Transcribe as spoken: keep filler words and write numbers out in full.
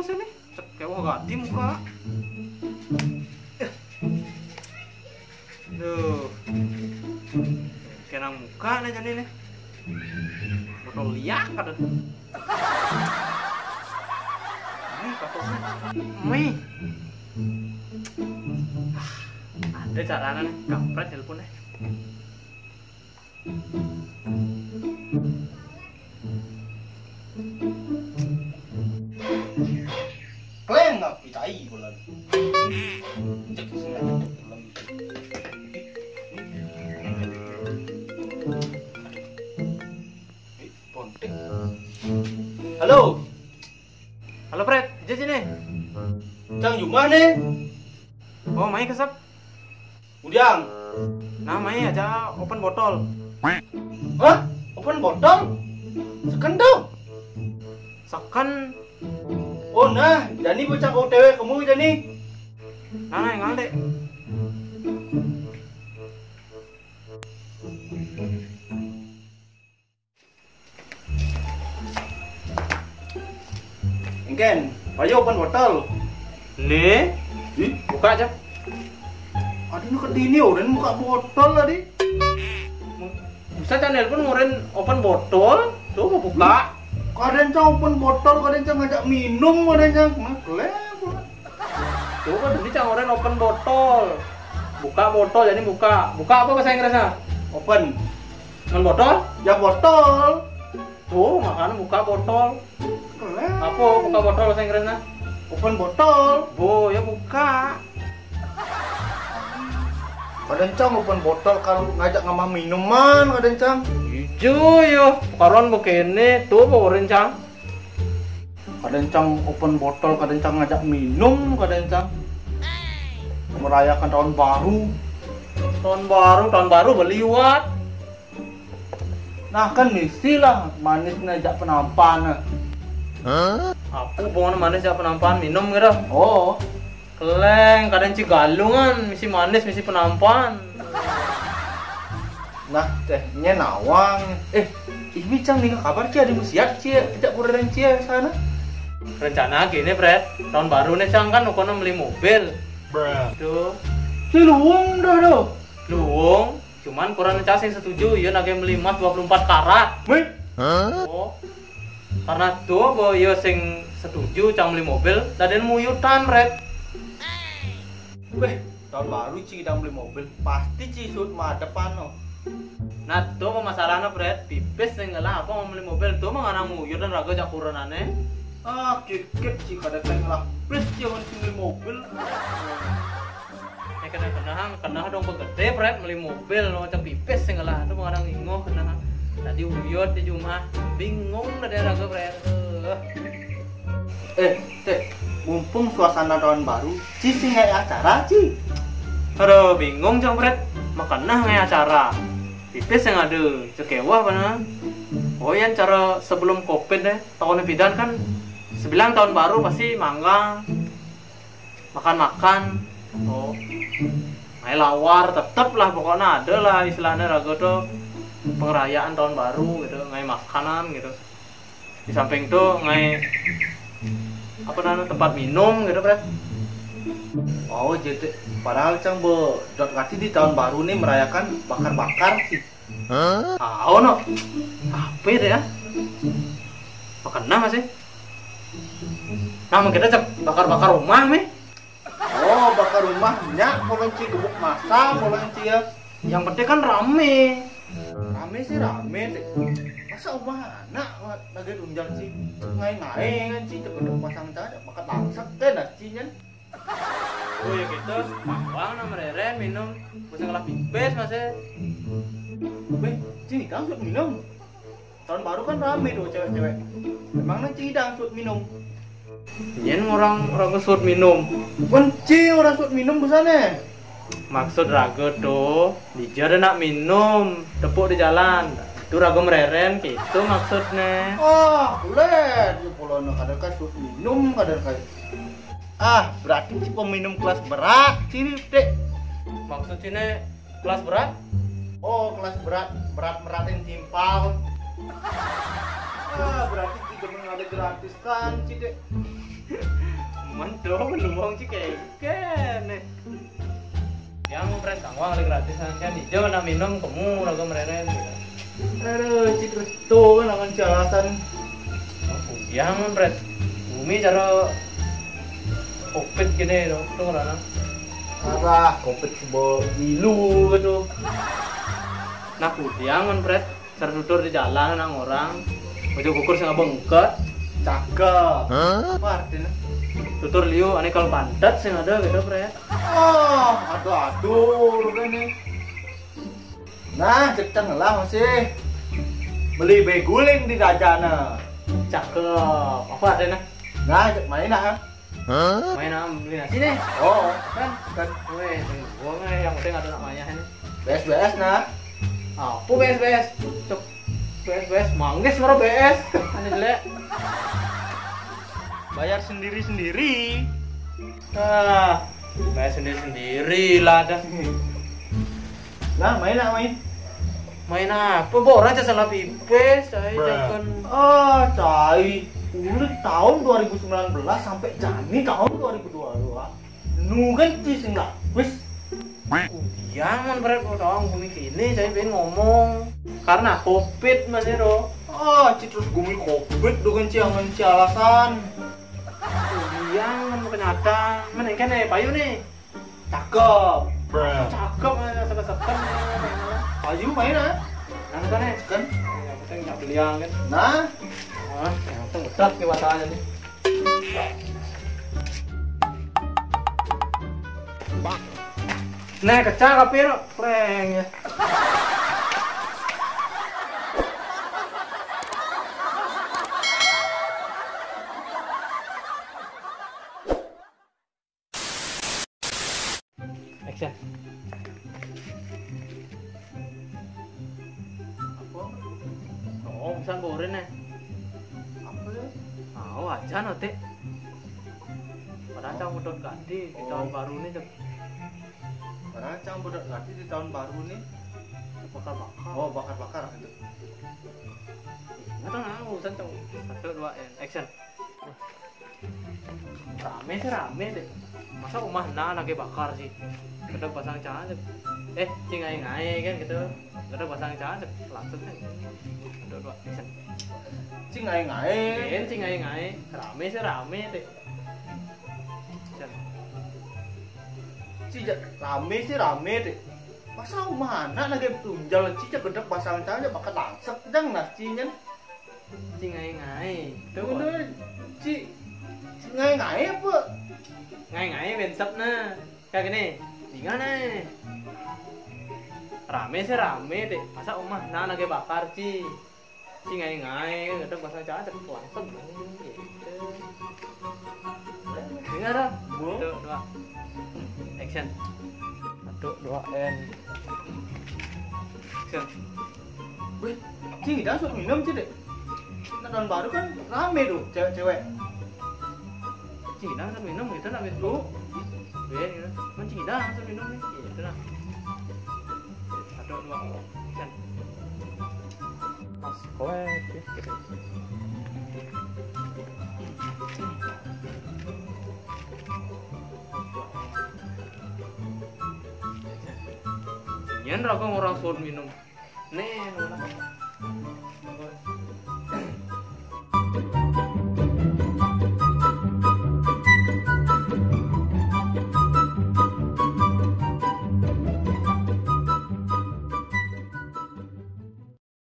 Sini, cek kayak wah ganti muka. Duh. Kenang muka nih jadi nih. Botol liak ada. Ini katosnya. Mih. Ada caranya nih, kampret teleponnya. Kleng nggak pitai bulan. Cek sini aja, cek bulan. Eh, pontek. Halo. Halo, Pret. Aja sini. Cang Jumah nih. Oh, main kesep. Ujang. Nah, main aja open botol. Hah? Open botol? Seken tuh? Seken. Oh, nah, Jani bocah kau tewe kamu, Jani. Nah, nah, ngal deh. Engken, payo open botol. Nih, ih, buka aja. Adi nu kedini orang buka botol tadi. Bisa kan nelpon ngurin open botol, tuh mau buka. Kadang cang open botol, kadang cang ngajak minum, kadang cang nah, kelem. Tuh kan tadi cang ngurin open botol. Buka botol, jadi buka. Buka apa bahasa Inggrisnya? Open. Ngan botol? Ya botol. Tuh, makanya buka botol. Apa buka botol bahasa Inggrisnya? Open botol. Bo, ya buka. Kadang cang open botol kalau ngajak ngamah minuman, kadang cang. Ijo yo, karon begini tuh mau rencang. Kadang cang open botol, kadang cang ngajak minum, kadang cang merayakan tahun baru. Tahun baru, tahun baru beliwat. Nah kan misi lah manis ngajak penampan. Aku bukan manis jak penampan minum gitu. Oh. Keleng, kadang ci galungan, misi manis, misi penampan. Nah, teh, nye nawang. Eh, ini cang nih kabar ci ada musiat ci, tidak kurang ci sana. Rencana gini, Pret. Tahun baru nih cang kan ukono beli mobil. Tuh. Si luung dah tuh. Luung, cuman kurang cang sing setuju, iya nage beli emas dua puluh empat karat. Wih. Oh. Karena tuh, bo, iya sing setuju cang beli mobil, daden muyutan, Pret. Weh, tahun baru ci kita beli mobil, pasti ci sut madepan no. Nah, tuh mau masalahnya, Pret, pipis sing ngelah apa mau beli mobil, tuh mau nganang muyutan raga cakuranane. Ah, kikit ci kada kayak ngelah pis ci awan sing beli mobil. Eh, kena-kena, kena dong begede, Pret, beli mobil, no, macam pipis sing ngelah, tuh mau nganang ingoh, kena. Tadi uyut di rumah, bingung dah dia raga, Pret. Eh. Eh, Tek, mumpung suasana tahun baru, ci sing ngai acara, ci. Aduh, bingung, Jang Pret. Makana ngai acara. Pipis yang ada, cekewah mana. Oh, yang cara sebelum covid deh, tahun pidan kan sebilang tahun baru pasti mangga, makan-makan. Oh. Ngai lawar, tetep lah pokoknya ada lah istilahnya raga tuh pengerayaan tahun baru gitu, ngai makanan gitu. Di samping tuh ngai apa namanya tempat minum gitu, Pret. Oh, jadi padahal cang be dot ngerti di tahun baru nih merayakan bakar-bakar sih. Hah? Tahu no. Apa ya deh ya? Makan nah masih. Nah, kita cek bakar-bakar rumah nih. Oh, bakar rumahnya, kalau ci gebuk masa, kalau ci ya. Yang penting kan rame. Rame sih rame, Tek. Masa rumah anak lagi tunjang ci, ngai-ngai kan ci, cepet pasang cara, bakat langsek kan, nah, ci, nyen. Oh ya gitu, mawang nama reren minum, masa ngelah pipis masih. Weh, ci, kamu minum. Tahun baru kan rame tuh cewek-cewek. Emang nang ci hidang suat minum. Nyen orang orang suat minum. Kunci orang suat minum busane. Maksud raga tuh, dija ada nak minum, tepuk di jalan. Itu raga mereren, gitu maksudnya. Ah, boleh. Di pulau nak ada kan suat minum, ada kan. Ah, berarti ci peminum kelas berat sini, Dek. Maksud sini kelas berat? Oh, kelas berat, berat-berat yang timpal. Ah, berarti ci demen ada gratisan, ci, Dek. Mantap, lu mau cik kayak kene. Yang pret kang wang ada gratis kan, ijo na minum kemu raga mereren gitu. Aduh, cik resto kan akan si alasan. Yang pret bumi cara covid gini dong, tuh karena. Apa covid sebuah ilu gitu. Nah, kudiang kan pret. Tertutur di jalan nang orang. Baju kukur sing bengket. Cakep. Apa artinya? Tutur liu, ane kalau pantet sing ada gitu, Pre. Oh, aduh, aduh, lu kan nih. Nah, cek lah masih beli beguling di jajana. Cakep. Apa artinya? Nah, cek main ah. Main am beli nasi nih. Oh, kan kan. Weh, gua mah yang penting ada namanya ini. B S B S nah. Apa B S B S? Cok, B S B S manggis mero B S. Aneh jelek. Bayar sendiri-sendiri. Ah, bayar sendiri-sendiri lah dah. Nah, main lah main. Main apa? Bo, orang salah pipis, saya kan. Ah, cai. Ulit tahun dua ribu sembilan belas sampai jani tahun dua ribu dua puluh dua. Nu kan tis enggak. Wis. Jangan berat mau tahu bumi kini, saya pengen ngomong. Karena covid, Mas Ero. Ah, ci terus bumi covid dengan ciangan ci alasan. Jangan mau kenyataan. Mana kan eh payu nih. Cakep. Cakep, mana sekat-sekat. Payu main ah. Kan kan eh. Kan. Yang penting nggak beliang kan. Nah. Ah, yang penting bedak di matanya nih. Nah, kecak tapi no, prank ya. Action. Apa? Oh, bisa goreng nih. Apa ya? Oh, aja nanti. Padahal cang udah ganti di tahun baru nih, Cek. Padahal cang udah ganti di tahun baru nih. Bakar-bakar. Oh, bakar-bakar gitu. Nggak tahu, nah, urusan cang. Satu, dua, and action. Rame sih rame deh. Masa rumah nah lagi bakar sih. Kedek pasang cahaya. Eh, cing ngai-ngai kan gitu. Kedek pasang cahaya langsung kan. Aduh, dua, action. Cing ngai-ngai. Cing ngai-ngai. Rame sih rame deh. Action. Ci ja-, rame sih rame deh. Masa rumah anak lagi tunjal ci ja gedek pasang cahaya bakal langsek jang nah ci nyen. Ci ngai-ngai. Tuh. Bener, ci, ci ngai-ngai apa? Ngai-ngai bensep nah. Kayak gini. Tinggal nih. Rame sih rame deh. Masa rumah nah lagi bakar ci. Ci ngai-ngai, kadang bahasa Jawa cek langsung. Ini ada. Satu, dua. Action. Satu, dua, and action. Wih, ci ngidang suruh minum ci deh. Nah, tahun baru kan rame tuh cewek-cewek. Ci ngidang suruh minum gitu lah, Win. Tuh. Win, gitu. Kan ci ngidang suruh minum nih. Gitu lah. Satu, dua, action. Mas kowe iki. Yen ra kok ora suwun minum. Nih, ora.